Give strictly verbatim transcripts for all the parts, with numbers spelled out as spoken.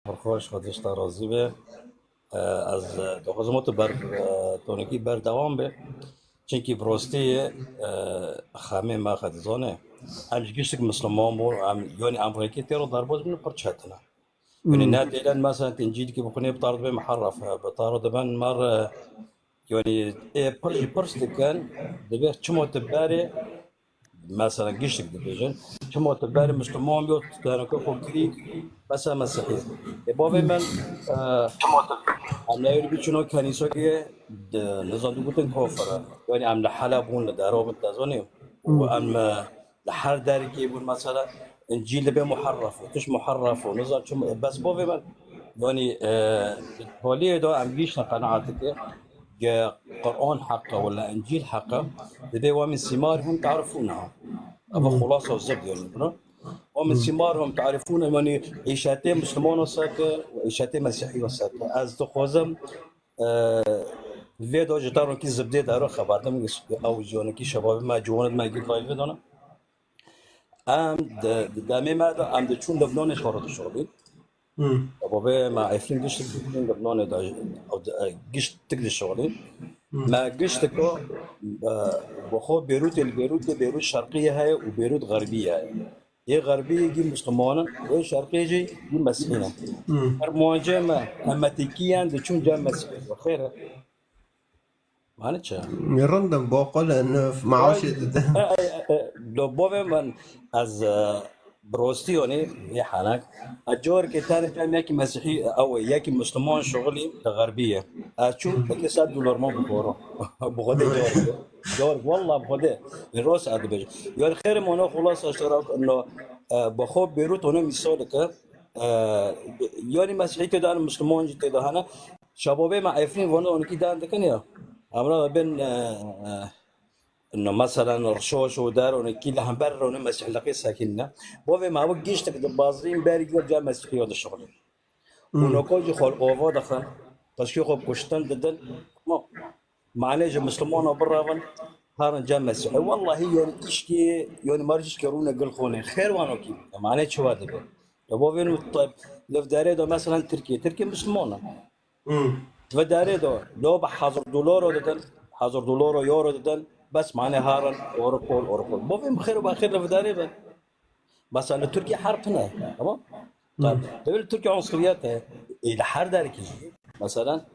Pir xweş, Xwedê ji te razî be. E, ez, e, dixwazim tu ber, e, tonekî berdewam be. Çimkî bi rostî, e, xemê me xwe dizane. Em ji giştik Misliman bûn, em, yanî em rêkê tê re derbas bin pir çetin e. Yanî ne dêlen mesela Încîlkî bixwînê bi tar dibe muharref e, bi tar diben mer, e, yanî ê pir jî pirs dikin, dibe çima tu berê, mesela giştik dibêjin, çima tu berê Misliman yo, tu teneke xwe kirî, mesela Mesîhî. Ê bavê min, e, em neyê biçûno kenîsokê, di, nizam digotin kofir e. Yanî em li hela bûn, li dera bûn, te zanî. Û em, e, li her derekê bûn, mesela Încîl dibe muharref û, tişt muharref û, nizam çi, bes bavê min, yanî, e, holiyê de em gihîştin qenaeteke, ge Quran heq e wala Încîl heq e, dibê wa min sîmar hum tarifûne. Eva xulasa zeb yanî buna. Wa min sîmar hum tarifûne, yanî îşetê Mislimana seke û îşetê Mesîhiya seke. Ez dixwazim, e, vê de ji te re ki zibdê dero xeber dim, ew jî yanî ki şebabê me, ciwanê me gî live dana. Em di, di demê me de em diçûn Lebnanê ji xwe re dişuxulîn. Bavê me Efrîn giştik diçûn Lebnanê de, ew di, e, giştik dişuxulîn. Me giştiko, e, bi xwe Bêrûtê, li Bêrûtê, Bêrût Şerqiyê heye û Bêrût Xerbiyê heye. Yê Xerbiyê gî Misliman in, yê Şerqiyê jî gî Mesîhî ne. Her muhancê me, em metîkiyen diçûn cem Mesîhê. Xêr e. Mane çi? Rind in, boqil in, maaşê didin. E, e, e, e, do bavê min ez, e, bi rostî yanî vê henek. Ez carekê tenê pêm yekî Mesîhî, ew ê, yekî Misliman şixulî li Xerbiyê. Ez çûm, pekê sed dolar ma bixwaro. Bi Xwedê carekê. Carek, wallah bi Xwedê. Rost ez dibêjim. Yanî xêrê mano xulasa şeraf, no, e, bi xwe Bêrût hone mîsaleke, e, yanî Mesîhî tê de hene, Misliman jî tê de hene. Şebabê me Efrîn vana onekî dan dikin ya. Emra bin, e, e, no, meselen Rşoş û der onekî li hember rone Mesîhliqê sekîn ne. Bavê me ew giştik di bazrîn berî gor ca Mesîhiya dişuxulin. Û noko jî xwe li ova dixin. Qişkê xwe kuştin didin. Ma, mane ji Mislimana birevin, herin ca Mesîhê. Wellahî yanî îşkê, yanî mar îşkê rûne gil xone. Xêr wano kî. Mane çi wa dibe? Ya bavê min li derê de meselen Tirkiye. Tirkiye Misliman e. Di vê derê de, lo bi hezar dolaro didin, hezar dolaro, euro didin, bes mane harin, Europol, Europol. Bavê min xêr û baxêr li vê derê bin. Mesela li Tirkiye herb hene, tamam? Tabi, li Tirkiye unsuriyet e, e, li her derekî jî. Mesela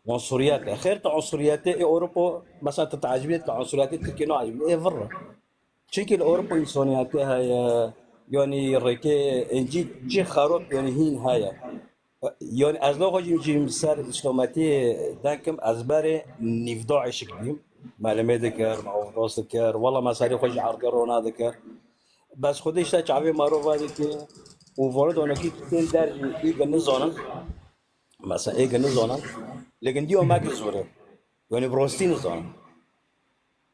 unsuriyet e. Xêr te unsuriyetê, e, Europo, mesela te teacibiyet te unsuriyetê Tirkiye naacibî, e, vir. Çimkî li Ewropa însaniyetê heye, yanî rêkê Încîl cî xerab, yanî hîn heye. Yanî ez naxwazim jî ser îslametiyê deng kim, ez berê nîvda eşik bîm. Melemê dikir, me overdose dikir, wela me serê xwe ji ergê rona dikir. Bes Xwedê işte çavê me ro vedike û vore donekî tên der jî êge nizanin. Mesela êge nizanin. Lê gindiyo me ki zor e. Yanî bi rostî nizanin.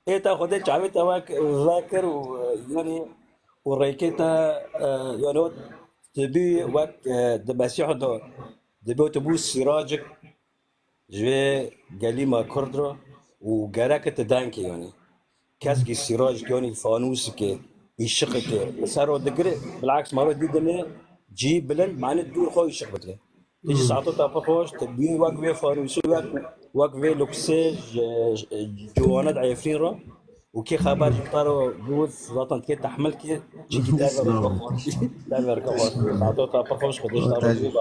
Ê te Xwedê çavê te wek vekir û, e, yanî û rêkê te, e, yanî tu bî wek, e, di Mesîh de, dibê tu bû sîracik ji vê gelî me Kurd re û gereke tu dengê yanî. Keskî sîracik yanî fanûsikê, îşiqikê li ser o digire, bilaks maro dî dinê cî bilind, mane dûr xwe îşiq bike. Tê jî saeto te pir xweş, tu bî wek vê farûsê, wek, wek vê luksê ji, ji, ciwane di Efrîn re. Û kê xeber ji te re bû, zaten kê tehmil kê, çikî te ver xweş. Te ver xweş. Saeto te pir xweş, Xwedê ji te razî be.